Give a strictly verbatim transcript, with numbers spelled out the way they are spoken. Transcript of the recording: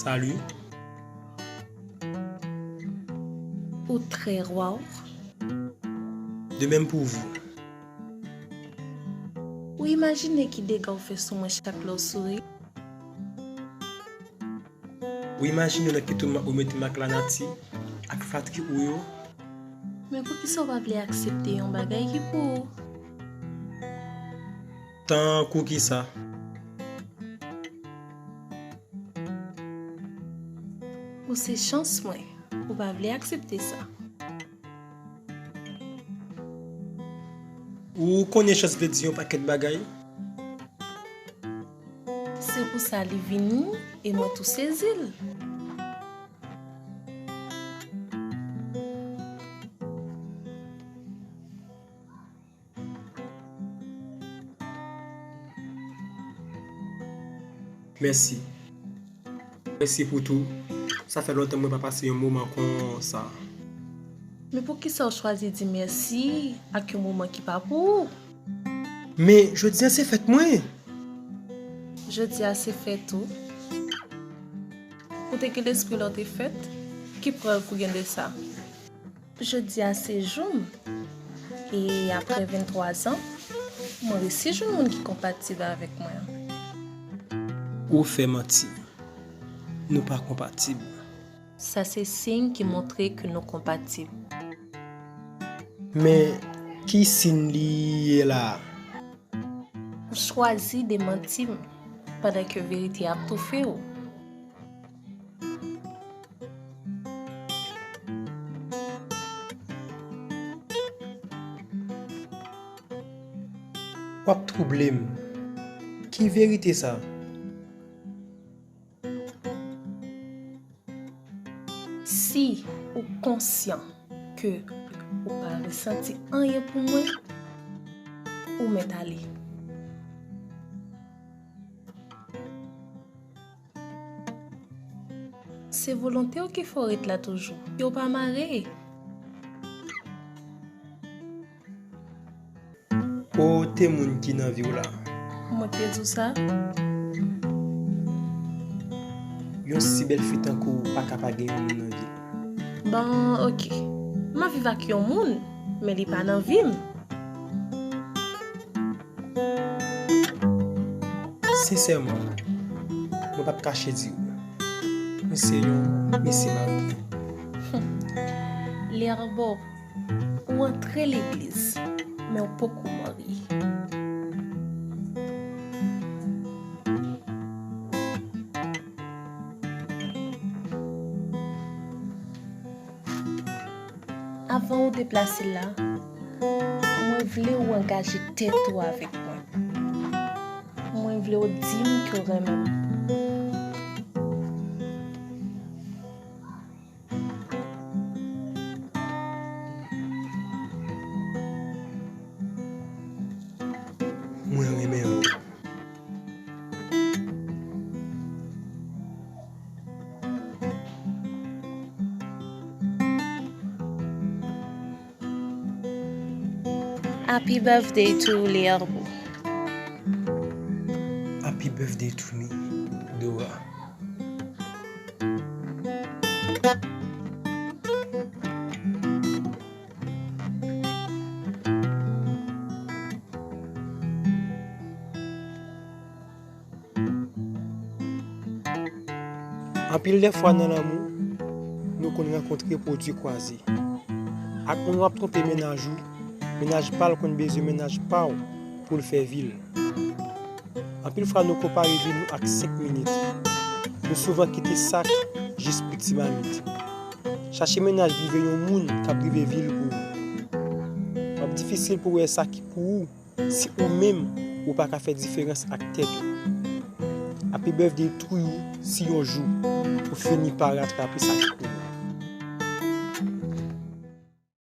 Salut. Ou trè waw. De même pour vous. Ou imajine ki dega w fè sou mwen chak lè w souri? Ou imajine nan ki tounman ou mete m ak lanati, ak fatri ou yo? Men poukisa w pa vle aksepte yon bagay ki pou ou? Tankou kisa? Ou se chans mwen. Ou pa vle aksepte sa. Ou konnen chans vle di yon pakèt bagay. Se pou sa li vini e mwen tou sezi l. Mèsi. Mèsi pou tou. Sa fè lontan mwen pa pase yon moman konsa. Men poukisa w chwazi di mèsi ak yon moman ki pa pou ou? Men jodi a se fèt mwen. Jodi a se fèt ou. Ou te gen lespri lè w te fèt? Ki prèv ou gen de sa? Jodi a se jou m. E apre venntwa zan, mwen resi jwenn moun ki konpatib avèk mwen. Ou fè manti. Nou pa konpatib. Sa se siy ki montre ke nou konpatib. Men, ki siy li ye la a? Ou chwazi demanti m pandan ke verite ap toufe w. W ap twouble m. Ki verite sa? Si ou konsyan ke ou pa resanti anyen pou mwen, ou mèt ale. Se volonte w ki fè w ret la toujou. Yo pa mare. Kote moun ki nan vi w la? Mwen te di w sa. Yon si bèl fi tankou w pa ka pa gen yon moun nan vi l. Bon, oke. M ap viv ak yon moun, men li pa nan vi m. Sensèman, mwen p ap kache di w, mwen se yon mesye marye. Lerbo, ou antre legliz, men w poko marye. Avan ou deplase la, mwen vle ou angaje tèt ou avèk mwen. Mwen vle ou di m ke w renmen m. Mwen renmen w. Happy birthday to Lerbo. Happy birthday to me, Dora. Anpil dè fwa nan lanmou, nou konn rankontre pwodui kwaze. Ak moun w ap twonpe mennaj ou, mennaj pa l konn bezwen mennaj pa w pou l fè vi l. Anpil fwa nou konpare vi nou ak senk minit. Nou souvan kite sak jis pou ti mamit. Chache mennaj drive yon moun k ap drive vi l pou ou. W ap difisil pou wè sa ki pou ou si ou menm ou pa ka fè diferans ak tèt ou. Happy birthday to you si yon jou ou fini pa ratrape sa ki pou ou.